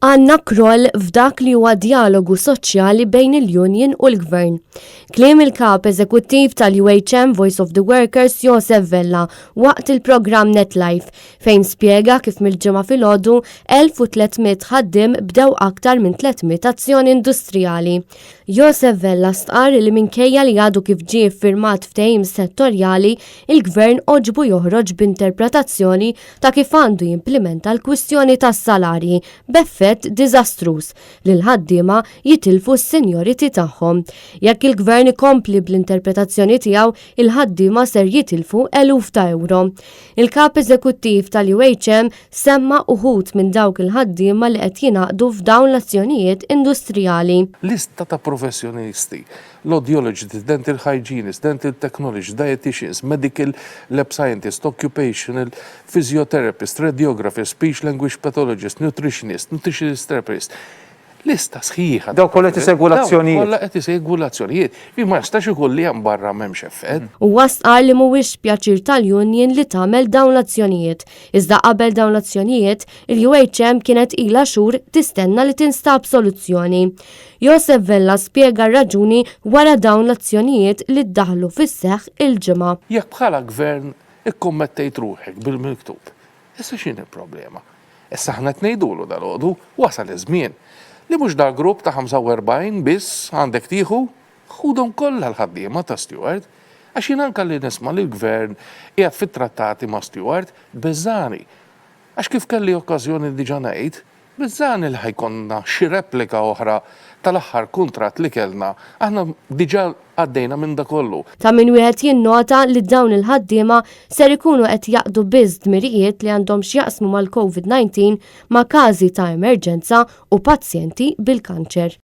Għandna kroll f'dak li huwa djalogu soċjali bejn il-union u l-gvern. Kliem il-kap eżekuttiv tal-UHM Voice of the Workers Josef Vella waqt il-programm Net Life fejn spjega kif mill-Ġimgħa filgħodu 1300 ħaddiem bdew aktar minn 300 azzjoni industrijali. Josef Vella stqarr li minkejja li għadu kif ġie ffirmat ftehim settorjali, il-gvern għoġbu joħroġ b'interpretazzjoni ta' kif għandu jimplimenta l-kwistjoni tas-salarji b'effett diżastruż li l-ħaddiema jitilfu s-seniority tagħhom. Jekk il-gvern ikompli bl-interpretazzjoni tiegħu, il-ħaddiema ser jitilfu eluf ta' ewro. Il-Kap Eżekuttiv tal-UHM semma uħud minn dawk il-ħaddiema li qed jingħaqdu f'dawn l-azzjonijiet industrijali. Lista ta' professjonisti, l-audiologists, dental hygienists, dental technologists, dietitians, medical lab scientists, occupational physiotherapists, radiographers, speech language pathologists, nutritionists, nutritionist therapists, Lista sħiħa. Dawk kollha qed isegwu l-azzjonijiet. Kollha qed isegwu l-azzjonijiet. Li ma jistax ikun li hemm barra m'hemmx effett. Huwa stqarr li mhuwiex pjaċir tal-union li tagħmel dawn l-azzjonijiet. Iżda qabel dawn l-azzjonijiet, il-UHM kienet ilha xhur tistenna li tinstab soluzzjoni. Josef Vella spjega r-raġuni wara dawn l-azzjonijiet li ddaħħlu fis-seħħ il-Ġimgħa. Jekk bħala gvern ikkommettejt ruħek bil-miktub, issa x'inhi l-problema? Issa aħna qed ngħidulu dalgħodu, wasal iż-żmien li mhux dal-grupp ta' 45 biss għandek tieħu, ħudhom kollha l-ħaddiema ta' Steward. Għax jien anke li nisma' li l-Gvern qiegħed fit-trattati ma' Steward, tbeżżagħni. Għax kif kelli okkażjoni diġà ngħid, beżżagħni li ħa jkollna xi replika oħra tal-aħħar kuntratt li kellna. Aħna diġà għaddejna minn da kollu. Ta' min wieħed jinnota li dawn il-ħaddiema ser ikunu qed jaqdu biss dmirijiet li għandhom x'jaqsmu mal-Covid 19 ma' każi ta' emerġenza u pazjenti bil-kanċer.